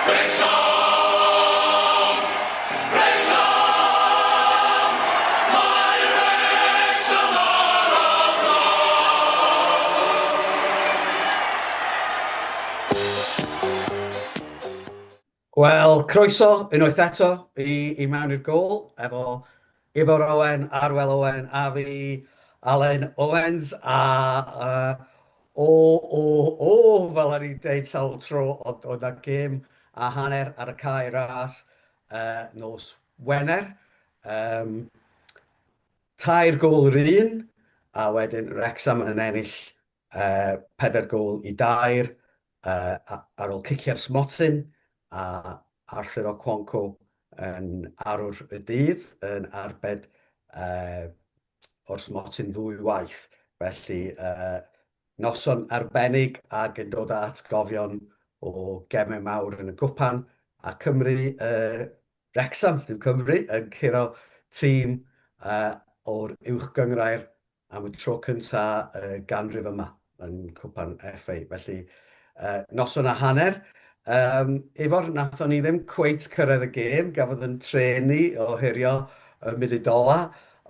Wrecsam! Wrecsam! Mae Wrecsam ar y blaen! Wel, croeso unwaith eto i Mewn i'r Gôl efo Ifor Owen, Arwel Owen a fi, Alun Owens, a uh, o, o, o, fel o'n i'n deud sawl tro, ond oedd na gêm a hanner ar y cae ras nos Wener. Um, tair gôl yr un, a wedyn Wrexham yn ennill pedair gôl i dair ar ôl cicio'r smotyn, a Arthur Okonkwo yn arwr y dydd yn arbed o'r smotyn ddwy waith. Felly, noson arbennig ac yn dod â atgofion o gemau mawr yn y gwpan, a Cymru, Wrecsam, ddim Cymru, yn curo tîm o'r Uwch Gynghrair am y tro cynta y ganrif yma yn Cwpan FA. Felly, noson a hanner. Ifor, nathon ni ddim cweit cyrraedd y gêm, gafodd yn trên ni o hurio y munud ola,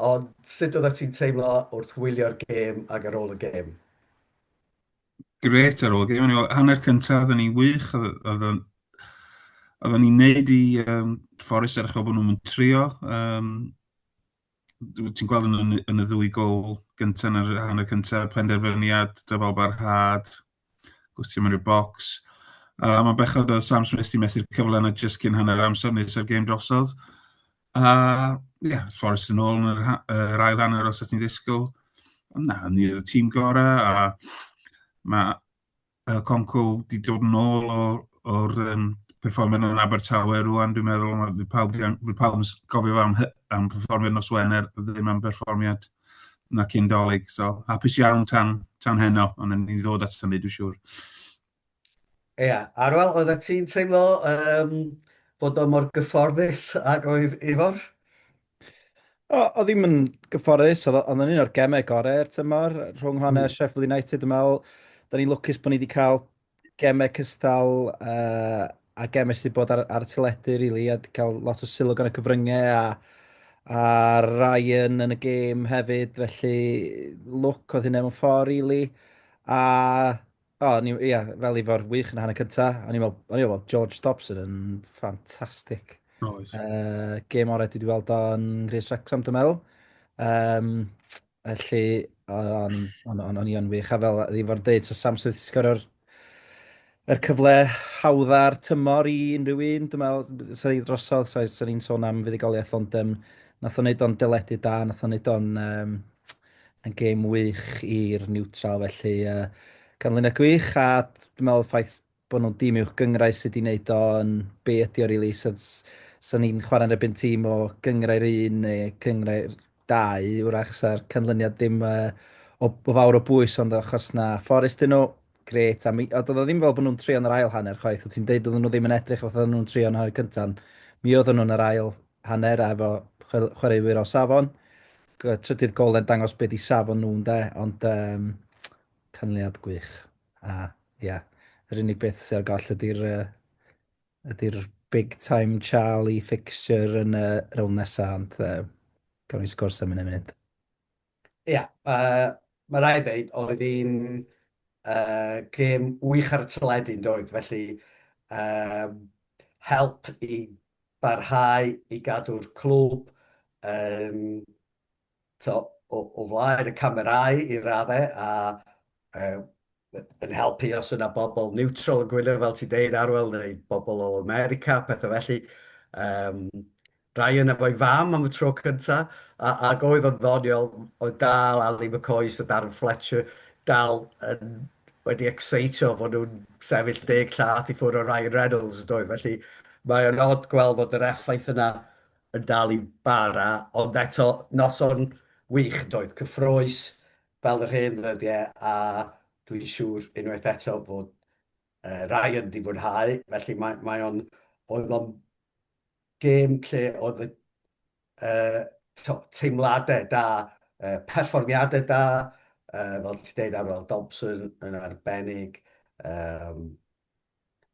ond sut oeddet ti'n teimlo wrth wylio'r gêm ac ar ôl y gêm? Grêt ar ôl y gêm. Hanner cyntaf, oedden ni'n wych, oedden ni'n neud i Forest edrych fel bod nhw'n trio. Ti'n gweld yn y ddwy gol gyntaf yn yr hanner cyntaf, penderfyniad, dyfalbarhad, gwthio mewn i'r bocs. Mae'n bechod oedd Sam Smith 'di methu'r cyfle yna jyst cyn hanner amser nes yr gêm drosodd. A ie, yeah, Forest yn ôl yn yr ail hanner os ydych chi'n ddisgwyl. Ond na, ni oedd y tîm gorau a mae Okonkwo 'di dod yn ôl o'r perfformiad yn Abertawe rwan, dwi'n meddwl. Mae pawb, di, pawb yn gofio fo am perfformiad nos Wener, ddim am perfformiad na cyn Dolig. So, hapus iawn tan heno, ond ni'n ddod at hynny, dwi'n siŵr. Ia, yeah. Arwel, oeddet ti'n teimlo bod o mor gyfforddus ag oedd Ifor? O, o ddim yn gyfforddus, oedd o'n un o'r gemau gorau i'r tymor, rhwng hon a Sheffield United, dwi'n meddwl, da ni'n lwcus bod ni wedi cael gemau cystal a gemau sydd wedi bod ar y teledu, really, a wedi cael lot o sylw gan y cyfryngau a Ryan yn y gêm hefyd, felly lwc oedd hynny mewn ffordd, really. A O, ni, ia, fel Ifor, wych yn y hanner cynta. O'n i'n meddwl, o'n i'n meddwl George Dobson yn ffantastig. Oedd. Gêm orau dwi wedi weld o'n Nghrys Wrexham, dwi'n meddwl. Felly, o'n o'n i yn wych. A fel Ifor yn dweud, so Sam Smith sgorio'r yr cyfle hawdda'r tymor i unrhyw un, dwi'n meddwl, sa i drosodd, sa, sa ni'n sôn am fuddugoliaeth, ond nath o'n neud o'n deledu da, nath o'n neud o'n yn gêm wych i'r niwtral, felly canlyniad gwych, a dwi'n meddwl y ffaith bod nhw'n dîm uwch gynghrair sydd wedi wneud o yn be ydi o rili, so so ni'n chwarae yn erbyn tîm o gynghrair 1 neu cynghrair 2 wrach, sa'r canlyniad ddim o fawr o bwys, ond achos na Forest dyn nhw, grêt, a mi, a doedd o ddim fel bod nhw'n trio yn yr ail hanner chwaith, o ti'n deud oedden nhw ddim yn edrych fatha oedden nhw'n trio yn hanner cyntaf, mi oedden nhw'n yr ail hanner a efo chwaraewyr o safon. Trydydd gol yn dangos be di safon nhw ynde, ond canlyniad gwych. A ia, yeah, yr unig beth sydd ar goll ydy'r ydy'r big time Charlie fixture yn y rownd nesaf, ond gawn ni sgwrs am hynny munud. Ia, yeah, mae rhaid dweud, oedd hi'n gêm wych ar y teledu yn doedd, felly help i barhau i gadw'r clwb yn to, o flaen y camerâu i raddau a yn helpu os yna bobl neutral yn gwylio, fel ti'n deud, Arwel, neu bobl o America, pethau felly. Ryan efo'i fam am y tro cynta, ac oedd o'n ddoniol, oedd dal Ali McCoist a Darren Fletcher dal yn wedi excitio fod nhw'n sefyll 10 llath i ffwrdd o Ryan Reynolds, yn doedd? Felly mae o'n od gweld fod yr effaith yna yn dal i bara, ond eto noson wych, yn doedd? Cyffrous fel yr hen ddyddiau, a dwi'n siŵr unwaith eto fod Ryan 'di fwynhau, felly mae o'n, oedd o'n gêm lle oedd y teimladau da, perfformiadau da, fel ti'n deud, Arwel Dobson yn arbennig,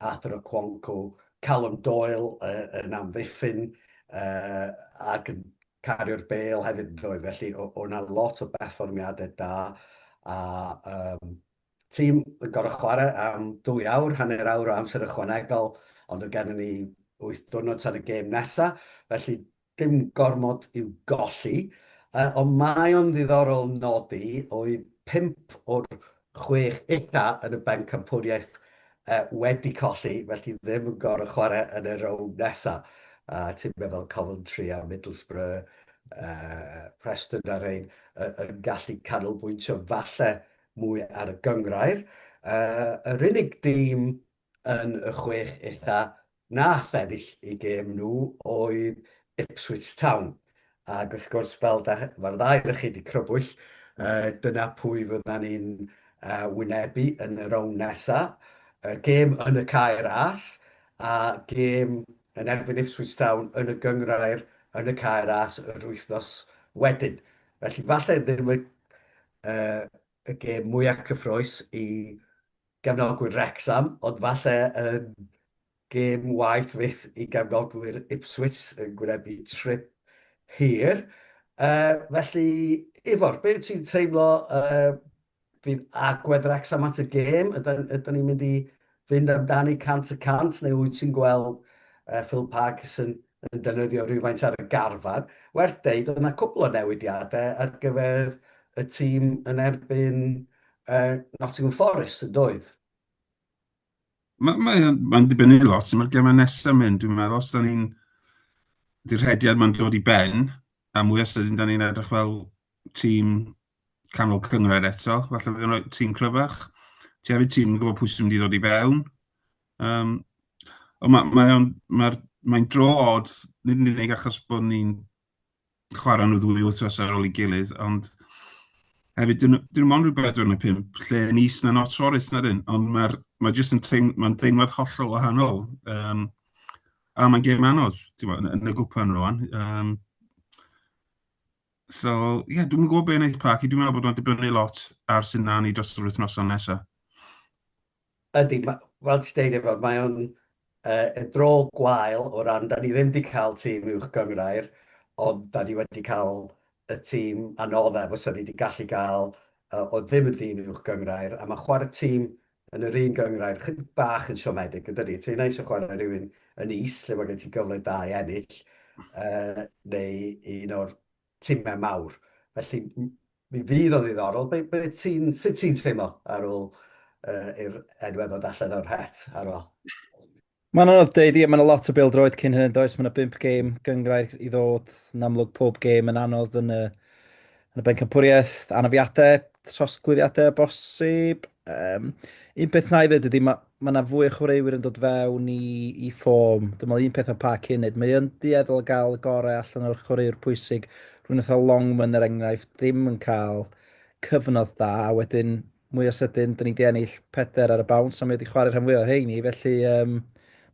Arthur Okonkwo. Callum Doyle yn amddiffyn ac yn cario'r bêl hefyd yn doedd, felly o' 'na lot o berfformiadau da a tîm yn gorfod chwarae am 2 awr, hanner awr o amser ychwanegol, ond oedd gennym ni 8 diwrnod tan y gêm nesaf, felly dim gormod i'w golli. Ond mae o'n ddiddorol nodi oedd 5 o'r 6 ucha yn y bencampwriaeth wedi colli, felly ddim yn gorfod chwarae yn y rownd nesaf. A timau fel Coventry a Middlesbrough, Preston a rhein yn gallu canolbwyntio falle mwy ar y gynghrair. Yr unig dîm yn y chwech ucha nath ennill eu gêm nhw oedd Ipswich Town. Ac wrth gwrs, fel da, mae'r ddau ohonoch chi wedi crybwyll, dyna pwy fyddan ni'n wynebu yn y rownd nesaf. Gêm yn y Cae Ras a gêm yn erbyn Ipswich Town yn y gynghrair yn y Cae Ras yr wythnos wedyn. Felly falle ddim y, y gêm mwyaf cyffrous i gefnogwyr Wrecsam, ond falle yn gêm waeth fyth i gefnogwyr Ipswich yn gwynebu trip hir. Felly, Ifor, be wyt ti'n teimlo fydd agwedd Wrecsam at y gêm? Ydyn, ydyn ni'n mynd i fynd amdani 100%, neu wyt ti'n gweld Phil Parkinson yn defnyddio rhywfaint ar y garfan? Werth deud, oedd yna cwpl o newidiadau ar gyfer y tîm yn erbyn Nottingham Forest yn doedd? Mae'n mae, mae dibynnu lot sut mae'r gemau nesaf yn mynd, dwi'n meddwl. Os da ni'n... Di'r rhediad mae'n dod i ben, a mwy o sydyn da ni'n edrych fel tîm canol cynghrair eto, falle fydd yn rhoi tîm cryfach. Ti hefyd ti'n gwybod pwy sy'n mynd i ddod i fewn. Um, ond mae'n mae, mae, mae dro od, nid yn unig achos bod ni'n chwarae nhw ddwy wythnos ar ôl ei gilydd, ond hefyd, dyn nhw mond rhyw 4 neu 5 lle yn is na Notts Forest na dyn, ond mae'r mae jyst yn teim, mae'n teimlad hollol wahanol. Um, a mae'n gêm anodd, ti'n bod, yn, yn y gwpan rwan. Um, so, ie, yeah, dwi'n gwybod beth wneud Parky, dwi'n meddwl bod o'n dibynnu lot ar sy'n na ni dros yr wythnosau nesaf. Ydy, fel ti'n deud Ifor, mae o'n y dro gwael o ran, da ni ddim wedi cael tîm uwch gynghrair, ond da ni wedi cael y tîm anoddaf fysa ni wedi gallu gael oedd ddim yn dîm uwch gynghrair, a mae chwarae tîm yn yr un gynghrair chydig bach yn siomedig, yn dydi? Ti'n neis o chwarae rhywun yn is, lle mae gen ti gyfle da i ennill, neu un o'r timau mawr. Felly, mi fydd o'n ddiddorol. Be, be ti'n, sut ti'n teimlo ar ôl i'r enwau ddod allan o'r het, Arwel? Mae'n anodd deud, ie, mae'n lot o bêl-droed cyn hynny, does? Mae'n 5 gêm gynghrair i ddod. Yn amlwg, pob gêm yn anodd yn y, yn y bencampwriaeth. Anafiadau, trosglwyddiadau bosib. Un peth na i ddweud ydy, mae ma 'na fwy o chwaraewyr yn dod fewn i, i ffôm. Dwi'n meddwl un peth am Park Hynyd, mae yn dueddol o gael y gorau allan o'r chwaraewr pwysig. Rhywun fatha Longman, er enghraifft, ddim yn cael cyfnod da, a wedyn mwy o sydyn, dyn ni wedi ennill pedair ar y bounce, a mae wedi chwarae rhan fwyaf o'r rheini, felly um,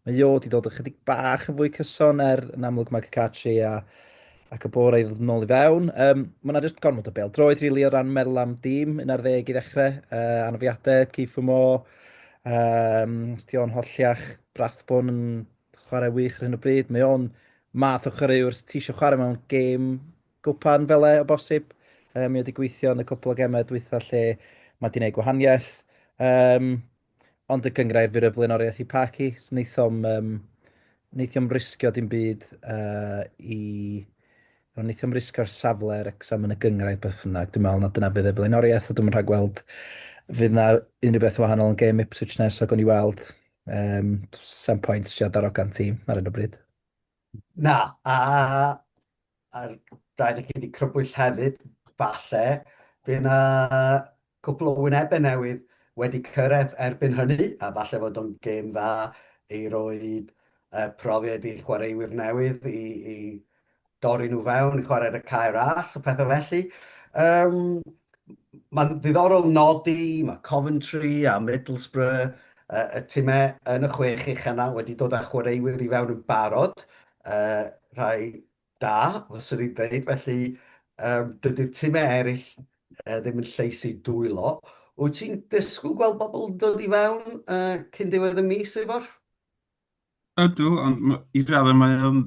mae o wedi dod ychydig bach yn fwy cyson, er yn amlwg mae Cacace a ac y bore i ddod yn ôl i fewn. Um, mae yna jyst gormod o bêl droed, rili, o ran meddwl am dîm, 11 i ddechrau, anafiadau, Kieffer Moore, um, Stion Holliach, Rathbone yn chwarae wych ar hyn o bryd. Mae o'n math o chwaraewr ti eisiau chwarae mewn gêm gwpan fel e, o bosib. Um, mae wedi gweithio yn y cwpl o gemau dwytha lle mae wedi gwneud gwahaniaeth. Um, ond y gynghrair fydd y flaenoriaeth i Parky. Wnaethom, um, wnaethom risgio dim byd i... Wel, wnaethom risgio'r safle Wrecsam yn y gynghrair beth bynnag. Dwi'n meddwl na dyna fydd y flaenoriaeth, a dwi'n rhagweld fydd na unrhyw beth wahanol yn gêm Ipswich nesaf gawn ni weld. Um, Sam pwynt trio darogan tîm ar hyn o bryd. Na, a a'r rhaid i chi wedi crybwyll hefyd, falle, fydd yna cwpl o wynebau newydd wedi cyrraedd erbyn hynny, a falle fod o'n gêm dda i roi profiad i chwaraewyr newydd, i, i dorri nhw fewn, i chwarae ar y cae ras a pethau felly. Um, Mae'n ddiddorol nodi, mae Coventry a Middlesbrough, y timau yn y chwech ucha yna wedi dod â chwaraewyr i fewn yn barod, rhai da, fyswn i'n dweud. Felly, dydy'r timau eraill ddim yn llaesu dwylo. Wyt ti'n disgwyl gweld bobl yn dod i fewn cyn diwedd y mis, Ifor? Ydw, ond i raddau mae o'n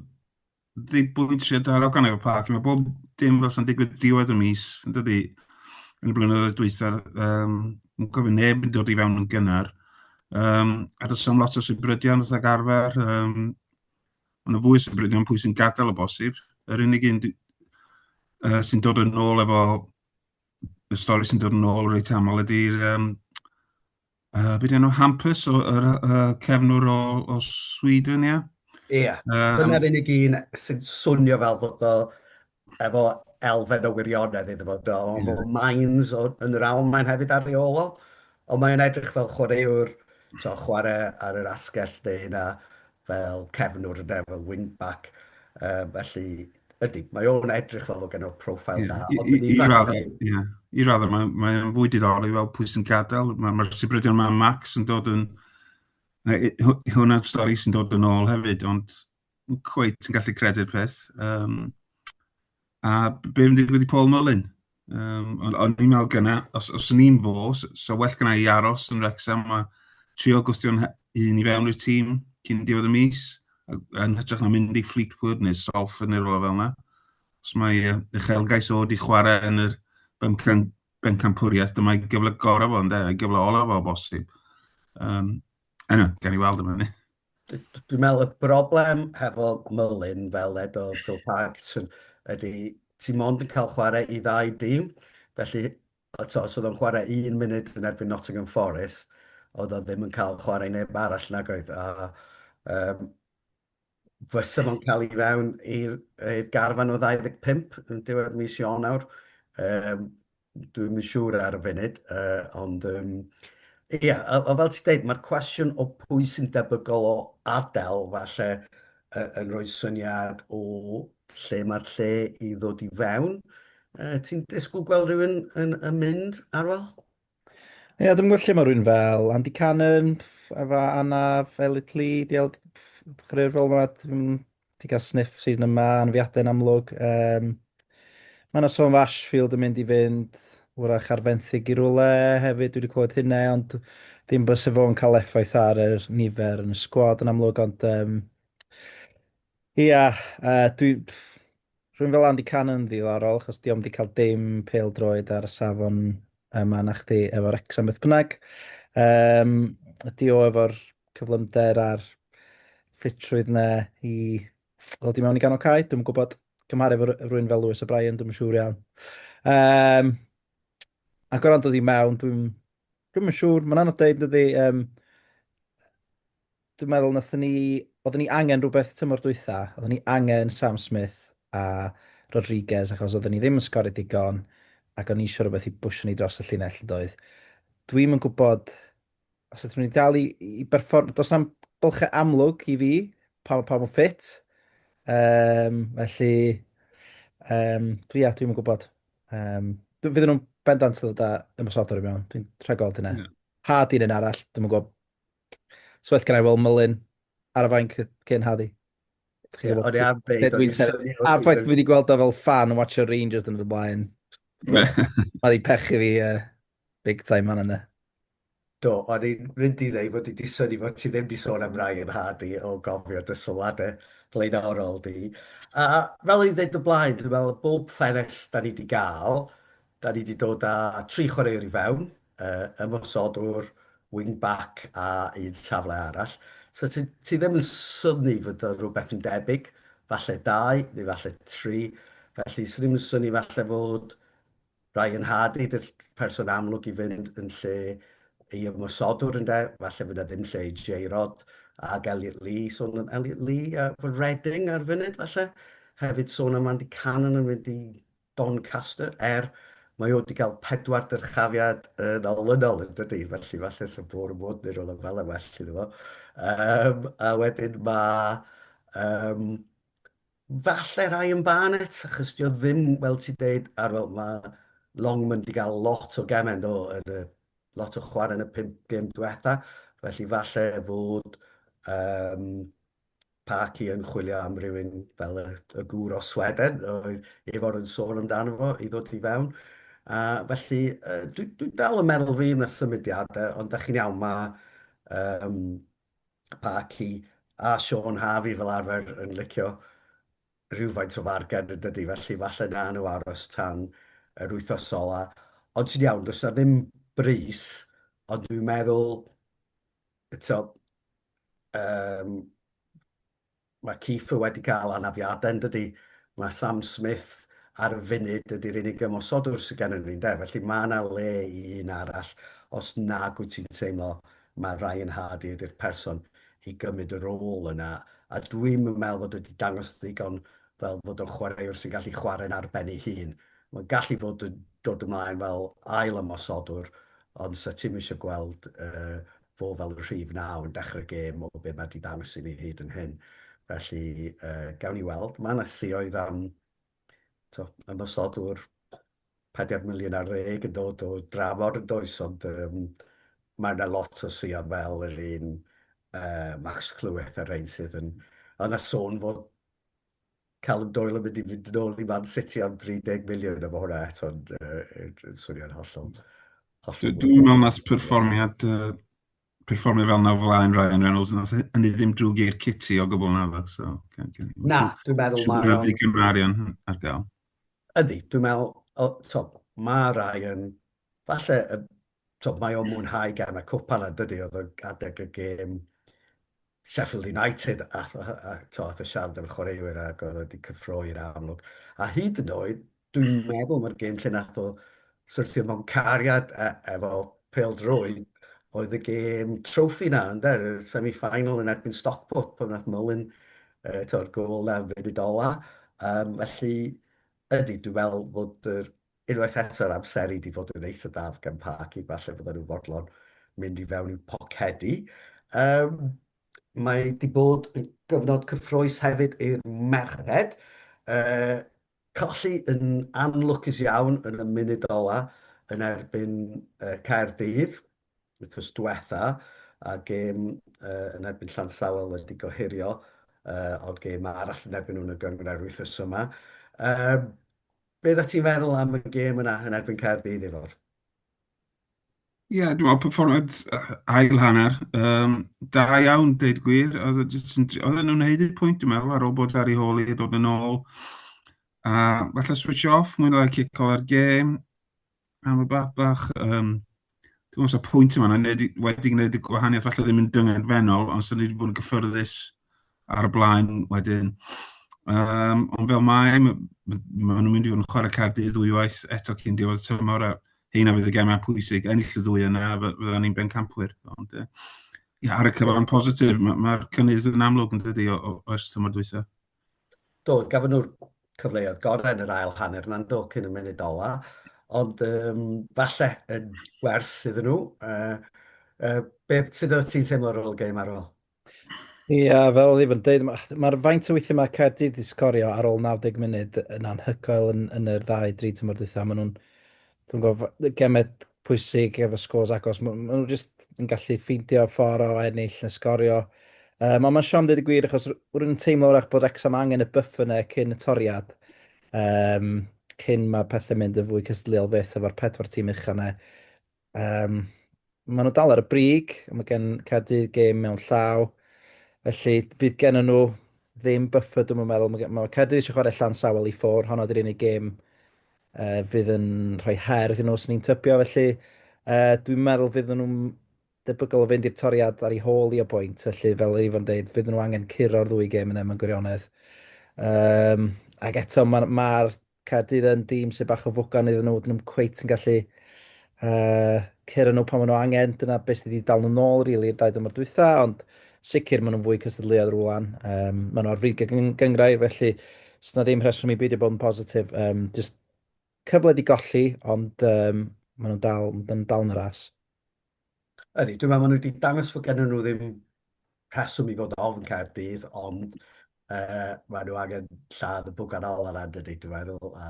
ddibwynt trio darogan efo Parky. Mae bob dim fel sy'n digwydd diwedd y mis, yn dydi, yn y blynyddoedd dwytha. Yn cofio neb yn dod i fewn yn gynnar. A does am lot o sibrydion fatha arfer. Mae yna fwy o sibrydion pwy sy'n gadael o bosib. Yr unig un sy'n dod yn ôl efo y stori sy'n dod yn ôl reit aml ydy'r be 'di enw Hampus, yr cefnwr o Sweden, ie? Ie, dyna'r unig un sy'n swnio fel fod o efo elfen o wirionedd iddo fo, do. Ond yeah. Mainz o, yn yr Almaen hefyd ar ei ôl o. Ond mae'n edrych fel chwaraewr, so, chwarae ar yr asgell neu hynna fel cefnwr yna, fel wing-back. Felly, ydy, mae o'n edrych fel fod gen o'r profile da. I, i, i raddau, ie. I raddau, mae'n mae fwy diddorol i weld pwy sy'n gadael. Mae'r mae sibrydion mae Max yn dod yn... Hwna'r stori sy'n dod yn ôl hefyd, ond yn cweit yn gallu credu'r peth. A be yn digwydd i Paul Mullin? Ond on i'n meddwl gyna, os o'n i'n fo, so well gyna i aros yn Wrexham a trio gwthio'n hun i fewn i'r tîm cyn diwedd y mis, yn hytrach na mynd i Fleetwood neu Salford neu rhywle fel yna. Os mae uchelgais o di chwarae yn yr bencampwriaeth, dyma'i gyfle gorau fo, ynde, ei gyfle olaf fo bosib. Anyway, gawn ni weld am hynny. Dwi'n meddwl y broblem hefo Mullin, fel dwedodd Phil Parkinson, ydy ti mond yn cael chwarae i ddau dîm. Felly, eto, os oedd o'n chwarae un munud yn erbyn Nottingham Forest, oedd o ddim yn cael chwarae neb arall nag oedd. A fysa fo'n cael ei fewn i'r garfan o 25 yn diwedd mis Ionawr. Dwi'm yn siŵr ar y funud, ond ia, a fel ti'n deud, mae'r cwestiwn o pwy sy'n debygol o adael falle yn rhoi syniad o lle mae'r lle i ddod i fewn. Ti'n disgwyl gweld rhywun yn mynd, Arwel? Ie, yeah, dwi'n gwybod lle mae rhywun fel Andy Cannon, efo anaf, Elliot Lee, di chwaraewyr fel yma, ti cael sniff season yma, anafiadau'n amlwg. Mae yna sôn fo Ashfield yn mynd i fynd, wrach ar fenthyg i rywle hefyd, dwi wedi clywed hynna, ond ddim byse fo'n cael effaith ar yr nifer yn y sgwad yn amlwg, ond ia, dwi... Rhywun fel Andy Cannon yn ddiddorol, achos di o'm 'di cael dim pêl-droed ar y safon yma na chdi efo Wrexham beth bynnag. Um, ydy o efo'r cyflymder a'r ffitrwydd na i ddod i mewn i ganol cae? Dwi'm yn gwybod. Cymharu efo rhywun fel Lewis O'Brien, dwi'm yn siŵr iawn. Um, ac o ran dod i mewn, dwi'n dwi yn siŵr. Mae'n anodd deud, dydy. Um, Dwi'n meddwl nathon ni, oedden ni angen rhywbeth tymor dwytha, oedden ni angen Sam Smith a Rodriguez achos oedden ni ddim yn sgorio digon ac o'n i eisiau rhywbeth i bwysio ni dros y llinell yn doedd. Dwi'm yn gwybod os ydyn ni dal i berfform, does na'm bylchau amlwg i fi pa mae pawb yn ffit. Felly, ia, dwi'm yn gwybod. Fydden nhw'n bendant yn dod â ymosodwr i mewn, dwi'n rhagweld hynna. Yeah. Hardy'n un arall, dwi'm yn gwybod. So well gen i Will Mullin ar y fainc cyn Hardy. Ie, o'n i am ddeud, o'n i'n synnu A'r ffaith fi wedi gweld o fel fan yn watcho Rangers yn y blaen. Mae wedi pechu fi big time man yna. Do, o'n i'n mynd i ddeud fod i wedi synnu fod ti ddim wedi sôn am Ryan Hardy o gofio dy sylwadau blaenorol di. A fel o'n i'n dweud o blaen, dwi'n meddwl bob ffenest da ni wedi gael, da ni wedi dod â tri chwaraewr i fewn, ymosodwr, wing-back a un safle arall. So ti, ti ddim yn synnu fod o rhywbeth yn debyg, falle dau neu falle tri. Felly, swn i'm yn synnu falle fod Ryan Hardy, dy'r person amlwg i fynd yn lle i ymosodwr ynde, falle fydd na ddim lle i J-Rod ac Elliot Lee, sôn am Elliot Lee a fod Reading ar funud falle. Hefyd sôn am Andy Cannon yn mynd i Doncaster, er mae o wedi cael pedwar dyrchafiad yn olynol yn dydy, felly falle sy'n Bournemouth neu rhywle fel y well iddo fo. A wedyn mae falle Ryan Barnett, achos dio ddim, fel ti'n deud, ar fel mae Longman wedi cael lot o gemau do, yn y, lot o chwarae yn y pump gêm diwetha, felly falle fod Parky yn chwilio am rywun fel y gŵr o Sweden, oedd Ifor yn sôn amdano fo i ddod i fewn. A felly, dwi dal yn meddwl fydd 'na symudiadau, ond da chi'n iawn, mae Parky a Sean Harvey fel arfer yn licio rhywfaint o fargen yn dydy, felly falle na nhw aros tan yr wythnos ola. Ond ti'n iawn, does na ddim brys, ond dwi'n meddwl, eto, um, mae Kiefer wedi cael anafiadau yn dydy. Mae Sam Smith ar y funud ydy'r unig ymosodwr sydd gennym ni, de? Felly mae yna le i un arall os nag wyt ti'n teimlo mae Ryan Hardy ydy'r person i gymryd y rôl yna. A dwi'm yn meddwl fod wedi dangos ddigon fel fod o'n chwaraewr sy'n gallu chwarae'n ar ben ei hun. Mae'n gallu fod yn dod ymlaen fel ail ymosodwr, ond sa ti'm eisiau gweld uh, fo fel y rhif 9 yn dechrau'r gêm o be mae wedi dangos i ni hyd yn hyn. Felly, uh, gawn ni weld. Mae yna sioedd am to, ymosodwr 4 miliwn ar ddeg yn dod o dramor yn does, ond um, mae yna lot o sion fel yr un uh, Max Clyweth a'r rhain sydd yn... Oedd yna sôn fod Callum Doyle yn mynd i fynd yn ôl i Man City am 30 miliwn, a mae hwnna eto'n uh, yn swnio'n hollol. hollol Dwi'n meddwl nath perfformiad, uh, perfformio fel na o flaen Ryan Reynolds, nath hynny ddim drwg i'r City o gwbl naddo. So, na, dwi'n meddwl mae... Siŵr ddigon o arian ar gael. Ydy, dwi'n meddwl, o, to, mae Ryan, falle, to, mae o'n mwynhau gan y cwpan a dydy, oedd o adeg y gêm Sheffield United a, a, a, to, ath o siarad efo'r chwaraewyr ac oedd wedi cyffroi i'r amlwg. A hyd yn oed, dwi'n meddwl mae'r gêm lle nath o syrthio mewn cariad e, efo pêl-droed oedd y gêm trophy na, ynde, y semi-final yn erbyn Stockport, pan nath Mullin uh, to'r gôl na funud ola. Um, felly, ydy, dwi'n meddwl fod yr unwaith eto'r amseru 'di fod yn eitha da gan Parky, falle fydden nhw'n fodlon mynd i fewn i'w pocedi. Um, mae 'di bod yn gyfnod cyffrous hefyd i'r merched. Uh, colli yn anlwcus iawn yn y munud ola yn erbyn uh, Caerdydd, wythnos diwetha, a gêm uh, yn erbyn Llansawel wedi gohirio, uh, ond gêm arall yn erbyn nhw'n y gynghrair wythnos yma. Um, Be oeddet ti'n feddwl am y gêm yna yn erbyn Caerdydd, Ifor? Ie, yeah, dwi'n meddwl perfformiad ail hanner. Um, da iawn, deud gwir. Oedd e nhw'n neud y pwynt, dwi'n meddwl, ar ôl bod ar ei hôl i dod yn ôl. A falle switch off, mwy na lai cic ola'r gêm. Am y bach bach, um, dwi'n meddwl pwynt yma wneud, wedi gwneud y gwahaniaeth falle ddim yn dyngedfennol, ond sy'n wedi bod yn gyffyrddus ar y blaen wedyn. Um, ond fel mae, mae ma nhw'n mynd i fod yn chwarae Caerdydd ddwywaith eto cyn diwedd y tymor, a heina fydd y gemau pwysig. Ennill y ddwy yna, fyddan ni'n bencampwyr. Ond uh, ia, ar y cyfan positif, mae'r ma cynnydd yn amlwg yn dydy o, o, o ers tymor dwytha. Do, gafon nhw'r cyfleoedd gorau yn yr ail hanner na'n do cyn y munud ola, ond um, falle yn wers iddyn nhw. Uh, uh, beth sydd o't ti'n teimlo ar ôl gêm ar ôl? Ie, yeah, fel oedd Ifan dweud, mae'r ma faint o weithiau mae Caerdydd wedi sgorio ar ôl 90 munud yn anhygoel yn, yn yr ddau, dri tymor dwytha. Maen nhw'n, dwi'n gwybod, gemau pwysig efo scores agos. Maen nhw jyst yn gallu ffeindio ffordd o ennill neu sgorio. Um, ond mae'n siom dweud y gwir, achos rwy'n teimlo wrach bod Wrexham angen y buffer yna cyn y toriad. Um, cyn mae pethau'n mynd yn fwy cystadleuol fyth efo'r pedwar tîm ucha yna. Um, maen nhw dal ar y brig, mae gen Caerdydd gêm mewn llaw. Felly fydd gen nhw ddim buffer, dwi'n meddwl. Mae, mae Caerdydd eisiau chwarae Llansawel i ffwr, honno ydy'r unig gêm uh, fydd yn rhoi her iddyn nhw, sy'n ni'n tybio. Felly uh, dwi'n meddwl fydd nhw'n debygol o fynd i'r toriad ar ei hôl i o bwynt. Felly, fel yr Ifan dweud, fydd nhw angen curo'r ddwy gêm yna mewn gwirionedd. Um, ac eto, mae'r ma Caerdydd yn dîm sydd bach o fwgan iddyn nhw, dyn nhw'n cweit yn gallu uh, curo nhw pan maen nhw angen. Dyna beth sydd wedi dal nhw nôl, rili, i'r dau dymor dwytha, ond sicr maen nhw'n fwy cystadleuol rwan. Um, maen nhw ar frig y gynghrair, felly sydd na ddim rheswm i beidio bod yn positif. Um, just cyfle di golli, ond um, maen nhw'n dal, maen nhw dal yn y ras. Ydy, dwi'n meddwl maen nhw wedi dangos fod gen nhw ddim rheswm i fod ofn Caerdydd, ond uh, maen nhw angen lladd y bwgan ola yna, dydy, dwi'n meddwl. A,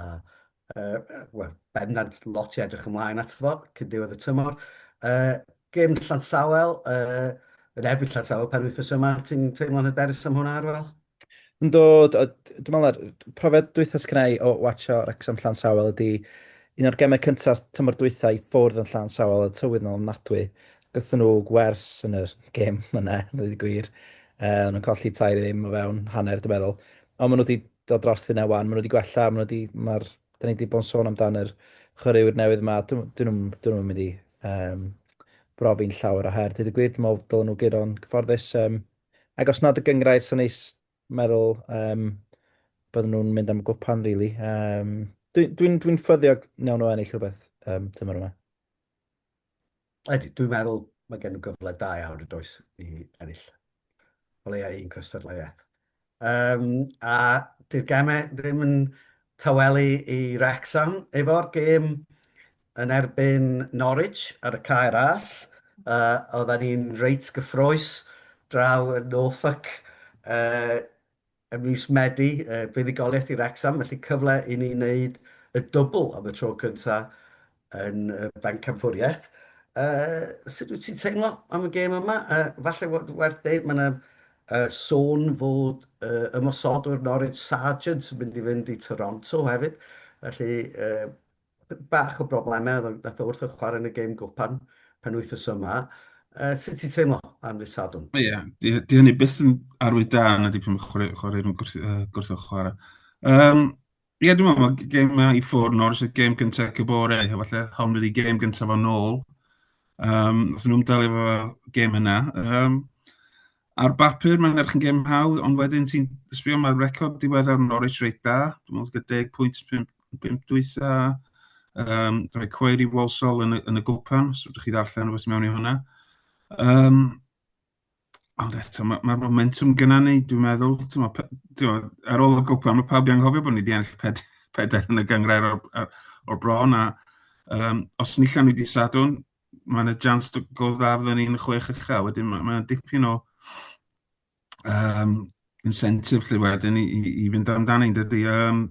uh, well, bendant lot i edrych ymlaen ato fo, cyn diwedd y tymor. Uh, gêm Llansawel, uh, yn erbyn Llansawel pen wythnos yma, ti'n teimlo'n hyderus am hwnna, Arwel? Yn dod, dwi'n meddwl, ar profiad dwytha sgynna i o watcho Wrexham Llansawel ydy un o'r gemau cyntaf tymor dwytha i ffwrdd yn Llansawel, y tywydd yn ofnadwy. Gathon nhw gwers yn yr gêm yna, dweud y gwir. O'n nhw'n colli 3-0 o fewn hanner, dwi'n meddwl. Ond maen nhw wedi dod dros hynna wan, maen nhw wedi gwella, maen nhw wedi, mae'r, da ni wedi bod yn sôn amdan yr chwaraewyr newydd yma, dyn nhw'n dyn nhw mynd i um, brofi'n llawer o her. Dweud y gwir, dwi'n meddwl dylen nhw guro'n gyfforddus. Um, ac os nad y gyngrair, sy'n neis meddwl um, bydden nhw'n mynd am y gwpan, really. Um, Dwi'n dwi, dwi, dwi ffyddiog wnawn nhw ennill rhywbeth um, tymor yma. Ydy, dwi'n meddwl mae gen nhw gyfle da iawn yn does i ennill o leia un cystadleuaeth. Um, a dy'r gemau ddim yn tawelu i Wrexham efo'r gêm yn erbyn Norwich ar y Cae Ras. Oedden ni'n reit gyffrous draw yn Norfolk ym mis Medi, buddugoliaeth i Wrecsam, felly cyfle i ni wneud y dwbl am y tro cyntaf yn y bencampwriaeth. Sut wyt ti'n teimlo am y gêm yma? Falle werth deud, mae yna sôn fod ymosodwr Norwich Sargent yn mynd i fynd i Toronto hefyd, felly bach o broblemau, oedd nath o wrth chwarae yn y gêm gwpan penwythnos yma. Sut ti'n teimlo am ddydd Sadwrn? Ie, yeah, di, di hynny byth yn arwydd da na di pan mae chwarae, chwarae nhw'n gwrth, gwrth o chwarae. Um, Ie, yeah, dwi'n meddwl mae gêm yma i ffwrdd Norwich, y gêm gyntaf Cybore, a falle hon fydd i gêm gyntaf o'n ôl. Um, Nath nhw'n delio efo gêm yna. Um, ar bapur, mae'n edrych yn gêm hawdd, ond wedyn ti'n sbio, mae'r record diweddar Norwich reit da. Dwi'n meddwl gyda 10 pwynt 5 dwytha. Um, rhoi cweir i Walsall yn y, yn y gwpan, os ydych chi ddarllen rhywbeth i mewn i hwnna. Um, ond eto, mae'r ma momentum gyda ni, dwi'n meddwl. Ti'n ma, ar ôl y gwpan, mae pawb di anghofio bod ni wedi ennill ped, pedair yn y gynghrair o'r, o'r, o'r bron. A, um, os ni llan ni di Sadwrn, mae yna jans go dda fydden ni'n chwech uchel. Wedyn mae ma dipyn o um, incentive lle wedyn i, i, i fynd amdani, dydy. Um,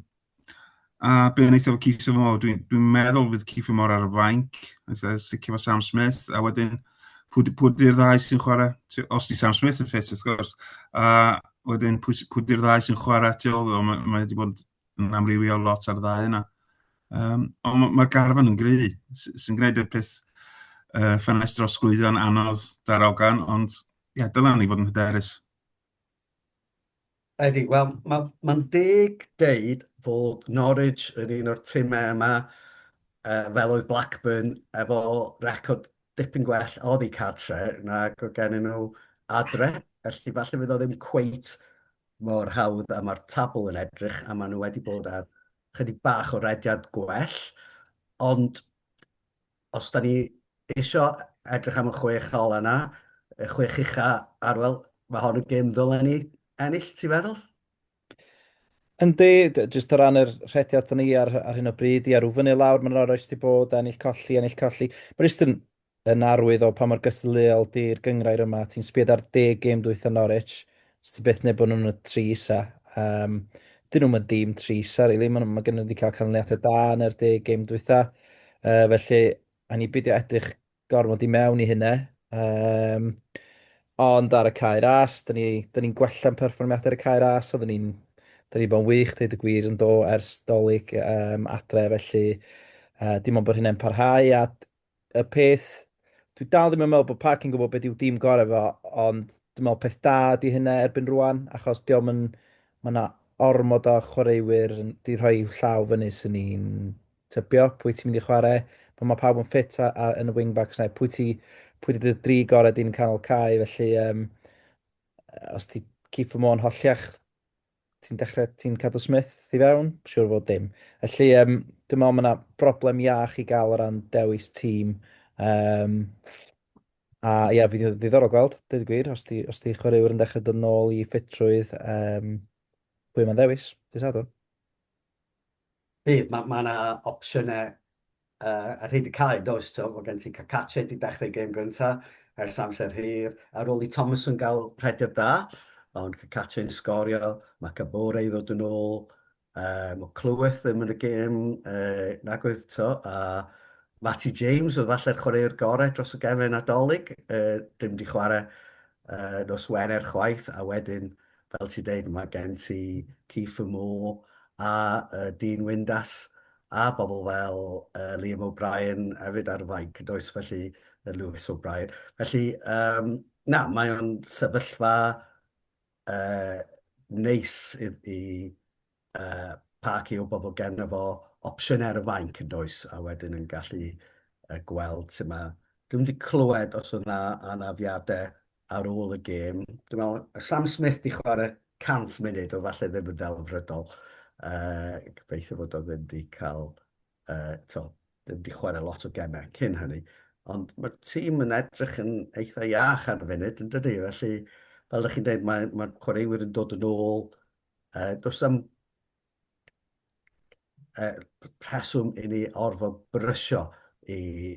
a be wnaeth efo Keith Moore, dwi'n dwi meddwl fydd Keith Moore ar y fainc, sicr efo Sam Smith, a wedyn pwy, pwy di'r ddau sy'n chwarae, os di Sam Smith yn ffit wrth gwrs, a wedyn pwy, pwy di'r ddau sy'n chwarae tu ôl iddo, mae, mae wedi bod yn amrywio lot ar y ddau yna. Um, ond mae'r ma garfan yn gry, sy'n gwneud y peth ffenestr drosglwyddo'n anodd darogan, ond ie, yeah, dylen ni fod yn hyderus. Ydy, wel, mae'n ma deg deud fod Norwich yn un o'r timau yma, fel oedd Blackburn, efo record dipyn gwell oddi cartre nag oedd gen nhw adre. Felly falle fydd o ddim cweit mor hawdd a mae'r tabl yn edrych, a maen nhw wedi bod ar chydig bach o rediad gwell. Ond os da ni isio edrych am y chwech ola yna, y chwech ucha, Arwel, mae hon yn gêm ddylen ni ennill, ti'n meddwl? Yndi, jyst o ran yr rhediad da ni ar, ar hyn o bryd, ia, rhyw fyny lawr, mae'n Norwich wedi bod, ennill colli, ennill colli. Mae'n jyst yn, yn arwydd o pa mor gystadleuol di'r gynghrair yma. Ti'n sbio ar 10 gêm dwytha Norwich, os ti byth neu bod nhw'n y tri isa. Um, dyn nhw'n dîm tri isa, really. Mae, ma gen nhw wedi cael canlyniadau da yn yr 10 gêm dwytha. Felly, a ni beidio edrych gormod i mewn i hynna. Um, ond ar y cae ras, dyn ni'n ni, ni gwella'n perfformiadau ar y cae ras, oedden ni'n da ni bod yn wych, dweud y gwir, yn do ers Dolig um, adre, felly dim ond bod hynny'n parhau. A y peth, dwi dal ddim yn meddwl bod Park yn gwybod beth yw dîm gorau fo, ond dwi'n meddwl peth da ydy hynna erbyn rwan, achos diolch yn, mae yna ormod o chwaraewyr di rhoi i'w llaw fyny sy'n ni'n tybio pwy ti'n mynd i chwarae, pan mae pawb yn ffit a, a, yn y wing-backs neu pwy ti, pwy di dy dri gorau di'n canol cae, felly um, os ti Kieffer Moore yn holliach, ti'n dechrau, ti'n cadw Smith i fewn? Siwr fod dim. Felly, um, dwi'n meddwl mae yna broblem iach i gael o ran dewis tîm. Um, a ia, fydd ddiddorol gweld, dweud y gwir, os di, os di chwaraewyr yn dechrau dod nôl i ffitrwydd, um, pwy mae'n ddewis, dydd Sadwrn. Bydd, mae ma yna opsiynau ar hyd y cae, does? So, mae gen ti Cacace wedi dechrau gêm gyntaf ers amser hir, ar ôl i Thomason gael rhediad da, ond Cacace'n sgorio, mae Kabore i ddod yn ôl, mae Clyweth ddim yn y gêm nag oedd to, a Matty James oedd falle'r chwaraewr gorau dros y gemau Nadolig, ddim wedi chwarae nos Wener chwaith, a wedyn fel ti'n deud, mae gen ti Kieffer Moore a Dean Windass a bobl fel Liam O'Brien hefyd ar y fainc, yn does, felly Lewis O'Brien. Felly, um, na, mae o'n sefyllfa neis i, i Parky o bod gen fo opsiynau ar y fainc yn does, a wedyn yn gallu gweld sut mae. Dwi'm wedi clywed os oedd 'na anafiadau ar ôl y gêm. Dwi'n meddwl, Sam Smith di chwarae 100 munud, o falle ddim yn ddelfrydol. Gobeithio fod o ddim wedi cael, to, ddim wedi chwarae lot o gemau cyn hynny. Ond mae'r tîm yn edrych yn eitha iach ar y funud, yn dydy? Felly, fel ydych chi'n dweud, mae'r mae chwaraewyr yn dod yn ôl. Does am rheswm i ni orfod brysio i,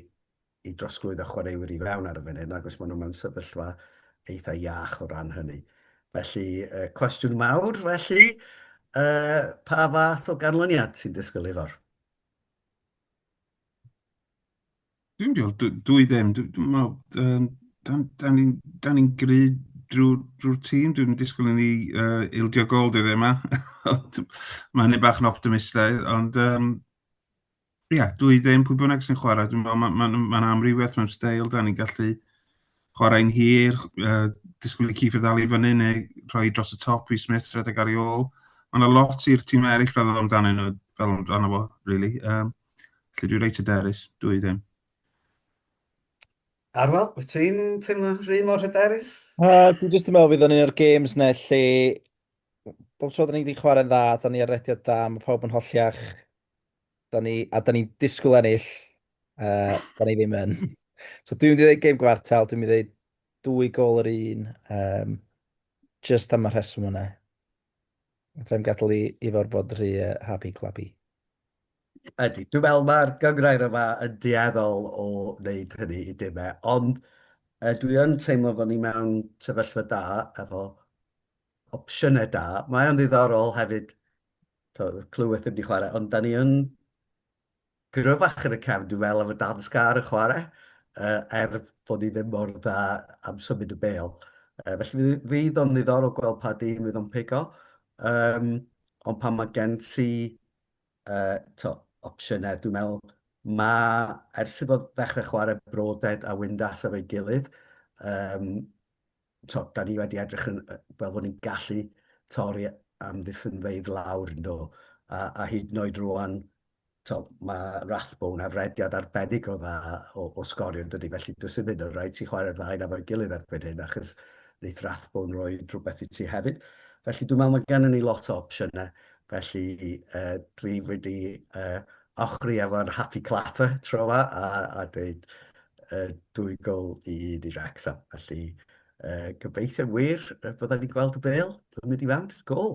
i drosglwyddo chwaraewyr i fewn ar y funud, nag oes maen nhw mewn sefyllfa eitha iach o ran hynny. Felly, cwestiwn mawr, felly, pa fath o ganlyniad ti'n disgwyl Ifor? Dwi'n meddwl, dwi ddim. Dwi'n meddwl, dan, dan ni'n dan ni gry drwy'r drwy tîm. Dwi'n disgwyl i ni ildio gol dyddiau yma. Mae hynny bach yn optimistaidd, ond ia, dwi ddim, pwy bynnag sy'n chwarae. Dwi'n meddwl, mae'n ma, ma, ma amrywiaeth mewn steil, da ni'n gallu chwarae'n hir, disgwyl i Kiefer ddal i fyny neu rhoi dros y top i Smith rhedeg ar ei ôl. Mae yna lot i'r tîm eraill feddwl amdanyn nhw, fel amdano fo, really. Felly dwi reit hyderus, dwi ddim. Arwel, wyt ti'n teimlo rhy mor hyderus? Dwi'n jyst yn meddwl fydd o'n un o'r games 'na lle bob tro da ni wedi chwarae'n dda, da ni ar rediad da, mae pawb yn holliach, da ni, a da ni'n disgwyl ennill, da ni ddim yn. So dwi'n mynd i ddweud gêm gwartel, dwi'n mynd i ddweud dwy gol yr un, just am y rheswm yna. Fedra i'm gadael i Ifor bod rhy happy clappy. Ydy, dwi'n meddwl mae'r gynghrair yma yn dueddol o wneud hynny i dimau, ond dwi yn teimlo fod ni mewn sefyllfa da efo opsiynau da. Mae o'n ddiddorol hefyd, to, Clyweth ddim wedi chwarae, ond da ni yn gryfach yn y cefn, dwi'n meddwl, efo Dan Scarr yn chwarae, er bod ni ddim mor dda am symud y bêl. Felly fydd o'n ddiddorol gweld pa dîm fydd o'n pigo. Ond pan mae gen ti to, opsiynau, dwi'n meddwl, mae, ers iddo ddechrau chwarae Broadhead a Windass efo'i gilydd, to, da ni wedi edrych yn, fel fod ni'n gallu torri amddiffynfeydd lawr yn do. A hyd yn oed rwan, to, mae Rathbone ar rediad arbennig o dda o, o sgorio yn dydy, felly does dim hyd yn rhaid ti chwarae'r ddau na fo'i gilydd erbyn hyn, achos wneith Rathbone roi rhywbeth i ti hefyd. Felly dwi'n meddwl mae gennym ni lot o opsiynau, felly dwi wedi ochri efo'r happy clapper tro yma a dweud 2 gôl i 1 i Wrexham. Felly gobeithio wir byddwn ni'n gweld y bêl yn mynd i fewn i'r gôl.